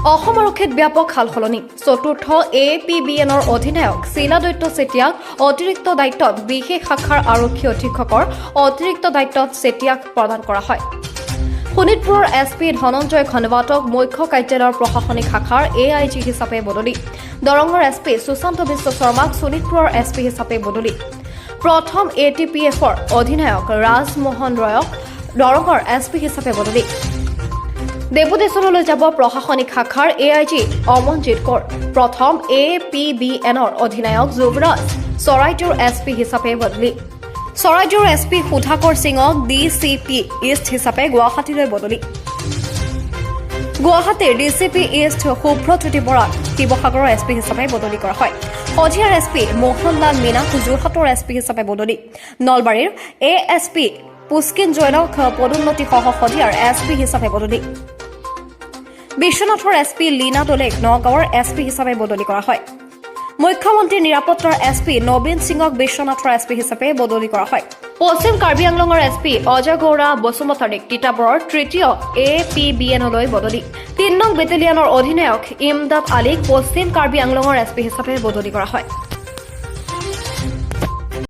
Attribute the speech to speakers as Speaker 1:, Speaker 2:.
Speaker 1: অসম আৰক্ষীত ব্যাপক সালসলনি। চতুৰ্থ এ পি বি এনৰ অধিনায়ক শিলাদিত্য চেতিয়াক অতিৰিক্ত দায়িত্বত। বিশেষ শাখাৰ আৰক্ষী অধীক্ষকৰ অতিৰিক্ত দায়িত্বত চেতিয়াক প্ৰদান কৰা হয়। শোণিতপুৰৰ এছ পি ধনঞ্জয় ঘনৱাটক মুখ্য কাৰ্যালয়ৰ প্ৰশাসনিক শাখাৰ এ I G হিচাপে বদলি। দৰঙৰ এছ পি সুশান্ত বিশ্ব শৰ্মাক শোণিতপুৰৰ এছ পি হিচাপে বদলি। প্ৰথম এ টি পি এফৰ অধিনায়ক ৰাজমোহন ৰয়ক দৰঙৰ এছ পি হিচাপে বদলি। ডেপুটেশ্যনলৈ যাব প্ৰশাসনিক শাখাৰ এ I G Amanjit Kaur. প্ৰথম এ পি বি এনৰ অধিনায়ক যুৱৰাজ চৰাইদেউৰ এছ পি হিচাপে বদলি। চৰাইদেউৰ এছ পি সুধাকৰ সিঙক ডি চি পি ইষ্ট হিচাপে গুৱাহাটীলৈ বদলি। গুৱাহাটীৰ D C P east Shubhrajyoti বৰাক শিৱসাগৰৰ এছ পি হিচাপে বদলি কৰা হয়। শদিয়াৰ এছ পি মোহনলাল মীনাক যোৰহাটৰ এছ পি হিচাপে বদলি। নলবাৰীৰ এ এছ পি পুষ্কিন জৈনক পদোন্নতিসহ শদিয়াৰ এছ পি হিচাপে বদলি। বিশ্বনাথৰ এছ পি লীনা দলেক নগাঁৱৰ এছ পি হিচাপে বদলি কৰা হয়। মুখ্যমন্ত্ৰীৰ নিৰাপত্তাৰ এছ পি নবীন সিঙক বিশ্বনাথৰ এছ পি হিচাপে বদলি কৰা হয়। পশ্চিম কাৰ্বি আংলঙৰ এছ পি অজয় গৌৰা বসুমতাৰীক তিতাবৰৰ তৃতীয় এ পি বি এনলৈ বদলি। 3 নং বেটেলিয়নৰ অধিনায়ক ইমদাদ আলীক পশ্চিম কাৰ্বি আংলঙৰ এছ পি হিচাপে বদলি কৰা হয়।